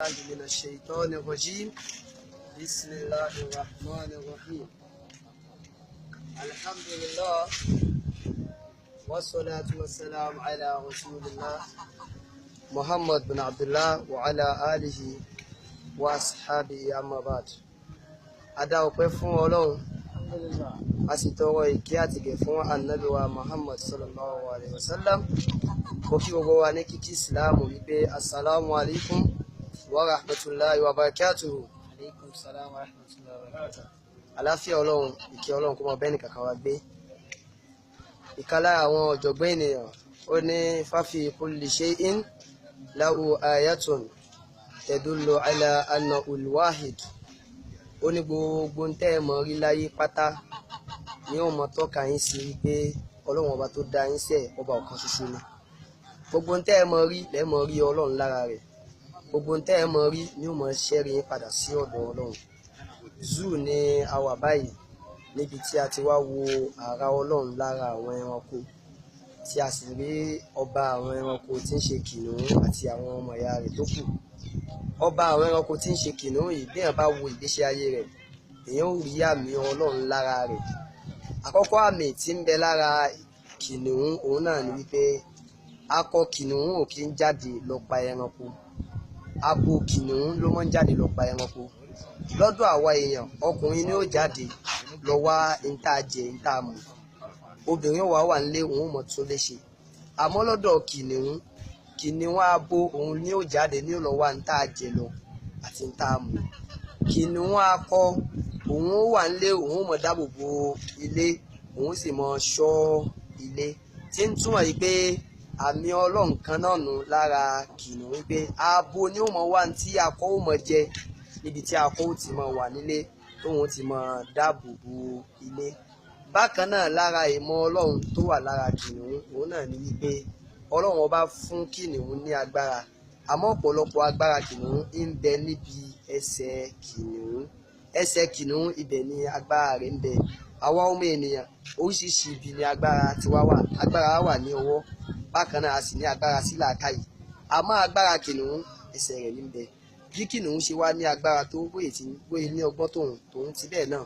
من الشيطان الرجيم. بسم الله الرحمن الرحيم. الحمد لله والصلاة والسلام على رسول الله محمد بن عبد الله وعلى آله وأصحابه. أما بعد، A dá ọpẹ́ fún Ọlọ́run, a sì tọrọ ìkẹ́ àtìgẹ̀ fún Ànábì wa Muhammad sallallahu alayhi wa sallam. Mo kí gbogbo wa ní kíkí Ìsìláàmù wípé assalamu alaikum wa rahmatulahi wa barakatuhu. Aleykum salaam wa rahmatulahi wa barakatuh. Àláfíà Ọlọ́run, ìkẹ́ Ọlọ́run kó máa bẹ́ẹ̀ nìkankan wa gbé. Ìkan lára àwọn ọ̀jọ̀gbọ́n ènìyàn, ó ní fáfi kulli shay'in lahu ayatun tadullu ala anna al-wahid. Ó ní gbogbo ń tẹ́ ẹ mọ̀ rí láyé pátá ni ó mọ̀ tọ́ka yín sí wípé Ọlọ́run ọba tó dá yín sẹ́ ọba ọ̀kan ṣoṣo ni. Gbogbo ń tẹ́ ẹ mọ̀ rí lẹ́ mọ̀ rí Ọlọ́run lára rẹ̀. Gbogbo ń tẹ́ ẹ mọ̀ rí ni ó mọ̀ ṣẹ́rí yín padà sí ọ̀dọ̀ Ọlọ́run. Zoo ni a wà báyìí, níbi tí a ti wá wo àrà Ọlọ́run lára àwọn ẹranko, tí a sì rí ọba àwọn ẹranko tí ń ṣe kìnìún àti àwọn ọmọ ìyá rẹ̀ tó kù. Ọba àwọn ẹranko tí ń ṣe kìnìún yìí, bí èèyàn bá wo ìgbésí ayé rẹ̀, èèyàn ó rí àmì Ọlọ́run lára rẹ̀. Àkọ́kọ́ àmì tí ń bẹ lára kìnìún òun náà ni wípé akọ kìnìún ò kí ń jáde lọ pa ẹranko, abo kìnìún ló máa ń jáde lọ pa ẹranko. Lọ́dọ̀ àwa èèyàn, ọkùnrin ni ó jáde lọ wá ntá jẹ ntá mu, obìnrin wà wà nílé, òun mọ̀ tún lè ṣe. Àmọ́ lọ́dọ̀ kìnìún, kìnìún abo òun ni ó jáde ní ó lọ wá ntá jẹ lọ àti ntá mu. Kìnìún akọ òun ó wà nílé, òun ó mọ̀ dáàbò bo ilé, òun sì mọ̀ ṣọ́ ilé, tí ń túmọ̀ yìí pé àmì Ọlọ́run kan náà nù lára kìnìún, wípé abo ni ó mọ̀ wá tí akọ ó mọ̀ jẹ, níbi tí akọ ó ti mọ̀ wà nílé, tóun ti mọ̀ dáàbò bo ilé. Bákan náà, lára ìmọ̀ Ọlọ́run tó wà lára kìnìún òun náà ni wípé Ọlọ́run ọba fún kìnìún ní agbára, àmọ́ ọ̀pọ̀lọpọ̀ agbára kìnìún ń bẹ níbi ẹsẹ̀ kìnìún. Ẹsẹ̀ kìnìún, ibẹ̀ ni agbára rẹ̀ ń bẹ. Àwa ọmọ ènìyàn, oríṣiríṣi ibi ni agbára tiwa wà. Agbára wà ní ọwọ́, bákan náà a sì ní agbára sí làákàyè, àmọ́ agbára kìnìún, ẹsẹ̀ rẹ̀ ní ń bẹ. Bí kìnìún ṣe wá ní agbára tó, bóyè tí bóyè ní ọgbọ́n tóun ti bẹ́ẹ̀ náà,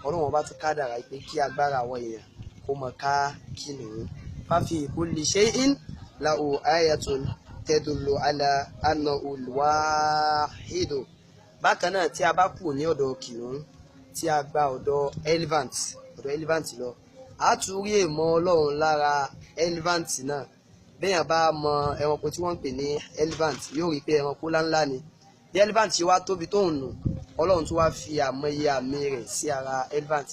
Ọlọ́run ọba tún kádàrá pé kí agbára àwọn èèyàn kó mọ ká kìnìún. Fáfi kulli shay'in lahu ayatun tadullu ala annahu al-wahidu. Bákan náà, tí a bá kù ní ọ̀dọ̀ kìnìún, tí a gba ọ̀dọ̀ elephant, ọ̀dọ̀ elephant lọ, a tún rí èèmọ̀ Ọlọ́run lára elephant náà. Béèyàn bá mọ ẹranko tí wọ́n ń pè ní elephant, yóò rí pé ẹranko ńláńlá ni. Bí elephant ṣe wá tóbi tóun nù, Ọlọ́run tún wá fi àmọye àmì rẹ̀ sí ara elephant.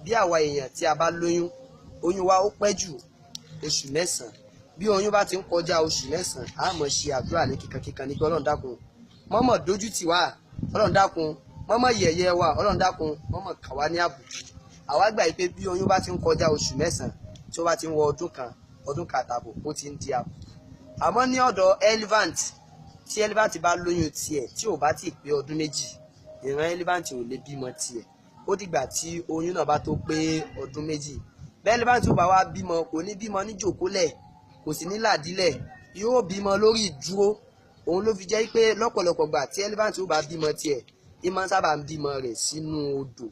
Bí àwa èèyàn tí a bá lóyún, oyún wa ó pẹ́ jù oṣù 9. Bí oyún bá ti ń kọjá oṣù 9, a mọ̀ ṣe àdúrà ní kíkankíkan ní pé Ọlọ́run dákun, mọ́mọ́ dójú tì wá, Ọlọ́run dákun, mọ́mọ́ yẹ̀yẹ́ wa, Ọlọ́run dákun, mọ́mọ́ kà wá ní àbùkù. Àwa gbà pé bí oyún bá ti ń kọjá oṣù 9, tí ó bá ti ń wọ ọdún kan, ọdún kan àtààbọ̀, ó ti ń di àbùkù. Àmọ́ ní ọ̀dọ̀ elephant, tí elephant bá lóyún tiẹ̀, tí ò bá ti pé ọdún 2, ìran elephant ò lè bímọ tiẹ̀. Ó dìgbà tí oyún náà bá tó pé ọdún 2. Bẹ́ẹ̀ elephant ò bá wá bímọ, kò ní bímọ ní jòkólẹ̀, kò sì ní làdílẹ̀, yóò bímọ lórí ìdúró. Òun ló fi jẹ́ pé lọ́pọ̀lọpọ̀ gbà tí elephant ò bá bímọ tiẹ̀, í máa ń sábà ń bímọ rẹ̀ sínú odò.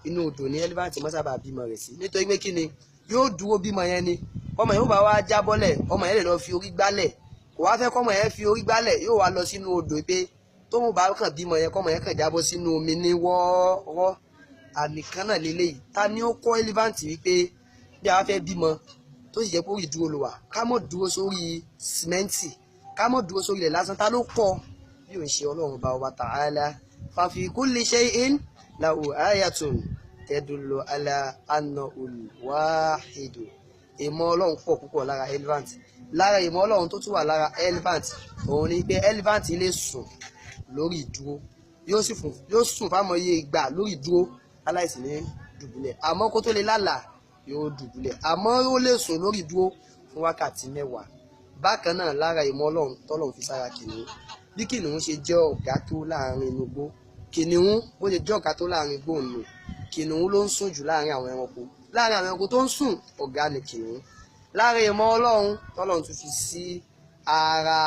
Inú odò ni elephant máa ń sábà bímọ rẹ̀ sí, nítorí pé kí ni, yóò dúró bímọ yẹn ni. Ọmọ yẹn ó bá wá jábọ́lẹ̀, ọmọ yẹn lè lọ fi orí gbálẹ̀. Kò wá fẹ́ kọ́mọ yẹn fi orí gbálẹ̀, yóò wá lọ sínú odò pé tóun bá kàn bímọ yẹn, kọ́mọ yẹn kàn jábọ́ sínú omi ní wọ́ọ́rọ́. Àmì kan náà lélẹ́yìí. Ta ni ó kọ́ elephant wípé bí a bá fẹ́ bímọ, tó sì jẹ́ pé orí dúró ló wà, ká mọ̀ dúró sórí sìmẹ́ǹtì, ká mọ̀ dúró sórí ilẹ̀ lásán? Ta ló kọ́ bí òun ṣe Ọlọ́run bá wa ta'ala? Fa fi kulli shay'in lahu ayatun tadullu ala annahu al-wahidu. Ìmọ̀ Ọlọ́run pọ̀ púpọ̀ lára elephant. Lára ìmọ̀ Ọlọ́run tó tún wà lára elephant òun ni pé elephant lè sùn lórí ìdúró, yóò sùn fámọye ìgbà lórí ìdúró aláìsí ní dùbúlẹ̀. Àmọ́ kó tó lè lálàá, yóò dùbúlẹ̀, àmọ́ ó lè sùn lórí ìdúró fún wákàtí 10. Bákan náà, lára ìmọ̀ Ọlọ́run tọ́lọ́run fi sára kìnìún, bí kìnìún ṣe jẹ́ ọ̀gá tó láàrin inú igbó, kìnìún bó ṣe jẹ́ ọ̀gá tó láàrin igbó nù, kìnìún ló ń sùn jù láàrin àwọn ẹranko. Láàrin àwọn ẹranko tó ń sùn, ọ̀gá ni kìnìún. Lára ìmọ̀ Ọlọ́run tọ́lọ́run tún fi sí ara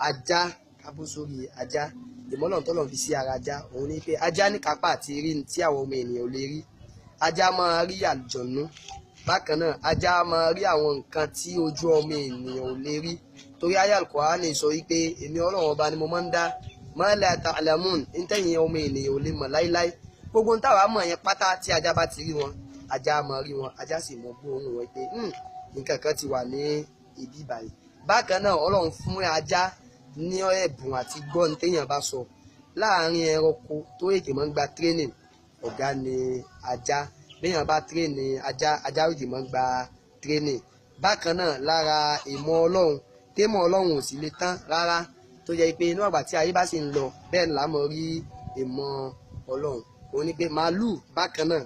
ajá, kábó sórí ajá. Ìmọ̀ Ọlọ́run tọ́lọ́run fi sí ara ajá òun ni pé ajá ní kápá àti rí tí àwọn ọmọ ènìyàn ò lè rí. Ajá máa rí àlùjọ̀nnú. Bákan náà ajá máa rí àwọn nǹkan tí ojú ọmọ ènìyàn ò lè rí, torí ayé Al-Qur'ani sọ wípé èmi Ọlọ́run ọba ni mo máa ń dá ma la ta'lamun, ntẹ̀yìn ọmọ ènìyàn ò lè mọ̀ láíláí. Gbogbo ń táwa mọ̀ yẹn pátá tí ajá bá ti rí wọn, ajá máa rí wọn, ajá sì mọ gbóòórùn wọn pé nǹkan kan ti wà ní ibi báyìí. Bákan náà Ọlọ́run fún ajá ní ẹ̀bùn àti gbọ́ ní téèyàn bá sọ. Láàárín ẹranko tó ètè máa ń gba training, ọ̀gá ni ajá. Béèyàn bá training ajá, ajá ètè máa ń gba training. Bákan náà lára ìmọ̀ Ọlọ́run, témọ̀ Ọlọ́run ò sì lè tán rárá, tó jẹ́ pé inú àgbà tí ayé bá sì ń lọ bẹ́ẹ̀ là mọ̀ rí ìmọ̀ Ọlọ́run. Òun ni pé màálù, bákan náà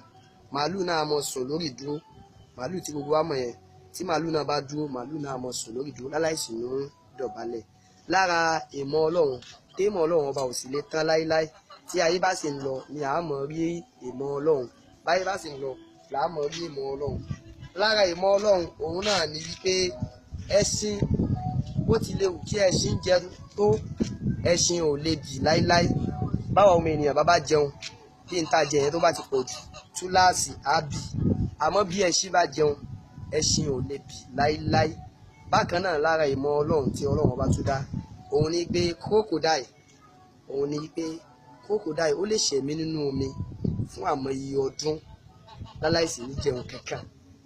màálù náà mọ̀ sùn lórí ìdúró. Màálù tí gbogbo wa mọ̀ yẹn, tí màálù náà bá dúró, màálù náà mọ̀ sùn lórí ìdúró láláìsí ní dọ̀bálẹ̀. Lára ìmọ̀ Ọlọ́run, témọ̀ Ọlọ́run ọba ò sì lè tán láíláí, tí ayé bá sì ń lọ ni à mọ̀ rí ìmọ̀ Ọlọ́run. Báyé bá sì ń lọ là á mọ̀ rí ìmọ̀ Ọlọ́run. Lára ìmọ̀ Ọlọ́run òun náà ni wípé ẹṣin, bó ti lè wù kí ẹṣin jẹ tó, ẹṣin ò lè bì láíláí. Báwa ọmọ ènìyàn bá bá jẹun, bí n ta jẹ yẹn tó bá ti pọ̀ jù, túláàsì á bì. Àmọ́ bí ẹṣin bá jẹun, ẹṣin ò lè bì láíláí. Bákan náà lára ìmọ̀ Ọlọ́run tí Ọlọ́run ọba tún dá òun ni pé crocodile, òun ni pé crocodile ó lè ṣẹ̀mí nínú omi fún àmọye ọdún láláìsí ní jẹun kankan,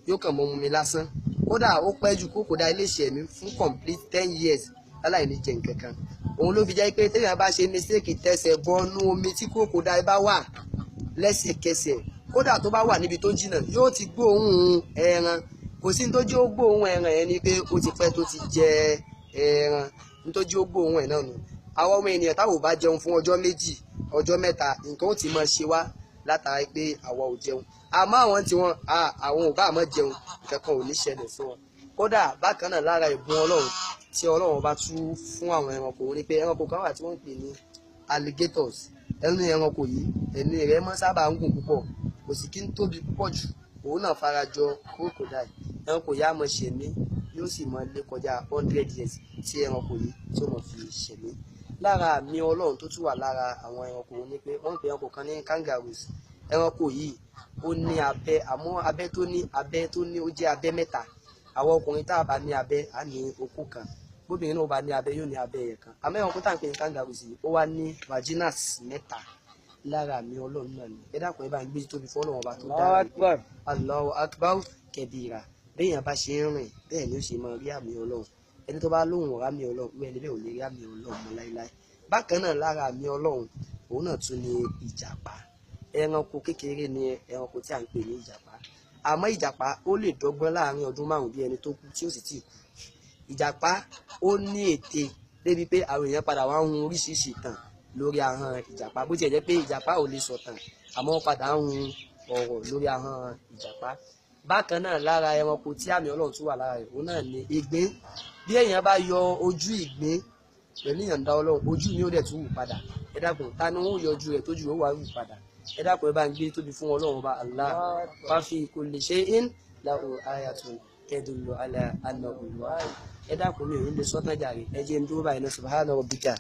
yóò kàn mọ́ omi lásán. Kódà ó pẹ́ jù, crocodile lè ṣẹ̀mí fún complete 10 years láláì ní jẹun kankan. Òun ló fi jẹ́ pé téèyàn bá ṣe mistake tẹsẹ̀ bọnú omi tí crocodile bá wà lẹ́sẹ̀kẹsẹ̀, kódà tó bá wà níbi tó jìnnà, yóò ti gbóòórùn ẹran. Kò sí ní tó jẹ́ ó gbóòórùn ẹran yẹn ni pé ó ti pẹ́ tó ti jẹ ẹran, ní tó jẹ́ ó gbóòórùn ẹ̀ náà nù. Àwọn ọmọ ènìyàn táwọn ò bá jẹun fún ọjọ́ méjì, ọjọ́ mẹ́ta, nǹkan ó ti máa ṣe wá látara pé àwa ò jẹun. Àmọ́ àwọn tí wọn àwọn ò bá àmọ́ jẹun, nǹkan kan ò ní ṣẹlẹ̀ sí wọn. Kódà bákan náà lára ìbùn Ọlọ́run tí Ọlọ́run bá tú fún àwọn ẹranko ni pé ẹranko kan wà tí wọ́n ń pè ní alligators. Ẹnu ẹranko yìí, ẹ̀mí rẹ̀ máa sábà ń gùn púpọ̀, kò sì kí ń tóbi púpọ̀ jù. Òun náà farajọ crocodile. Ẹranko yìí á mọ ṣẹ̀mí, yóò sì mọ lé kọjá 100 years tí ẹranko yìí tí ó mọ fi ṣẹ̀mí. Lára àmì Ọlọ́run tó tún wà lára àwọn ẹranko ni pé wọ́n ń pè ẹranko kan ní kangaroos. Ẹranko yìí ó ní abẹ́, àmọ́ abẹ́ tó ní, abẹ́ tó ní ó jẹ́ abẹ́ mẹ́ta. Àwọn ọkùnrin tá a bá ní abẹ́ á ní okó kan, bóbìnrin náà bá ní abẹ́ yóò ní abẹ́ ẹyẹ kan. Àmọ́ ẹranko tá à ń pè ní kangaroos yìí ó wá ní vaginas mẹ́ta. Lára àmì Ọlọ́run náà ni. Ẹ dákun, ẹ bá ń gbé tóbi fún Ọlọ́run ọba tó dára. Allahu akbar kabira. Béèyàn bá ṣe ń rìn bẹ́ẹ̀ ni ó ṣe máa rí àmì Ọlọ́run. Ẹni tó bá lóhùn ọ̀rá mi Ọlọ́run, irú ẹni bẹ́ẹ̀ ò lè rí àmì Ọlọ́run mọ́ láíláí. Bákan náà lára àmì Ọlọ́run òun náà tún ni ìjàpá. Ẹranko kékeré ni ẹranko tí à ń pè ní ìjàpá. Àmọ́ ìjàpá ó lè dọ́gbọ́n láàrin ọdún 5 bí ẹni tó kú tí ó sì tíì kú. Ìjàpá ó ní ète débi pé àwọn èèyàn padà wá ń hun oríṣiríṣi ìtàn lórí ahọ́n ìjàpá. Bó tiẹ̀ jẹ́ pé ìjàpá ò lè sọ̀tàn, àmọ́ wọ́n padà ń hun ọ̀rọ̀ lórí ahọ́n ìjàpá. Bákan náà lára ẹranko tí àmì Ọlọ́run tún wà lára rẹ̀ òun náà ni ìgbín. Bí èèyàn bá yọ ojú ìgbín pẹ̀lú ìyọ̀ǹda Ọlọ́run, ojú mi ó dẹ̀ tún wù padà. Ẹ dákun, ta ni wọ́n yọjú rẹ̀ tójú ó wà wù padà? Ẹ dákun, ẹ bá ń gbé tóbi fún Ọlọ́run ọba Allah. Fa fi kulli shay'in lahu ayatun tadullu ala annahu wahid. Ẹ dákun, mi ò ní lè sọ́tàn jàre. Ẹ jẹ́ ń dúró báyìí náà. Subhana rabbika.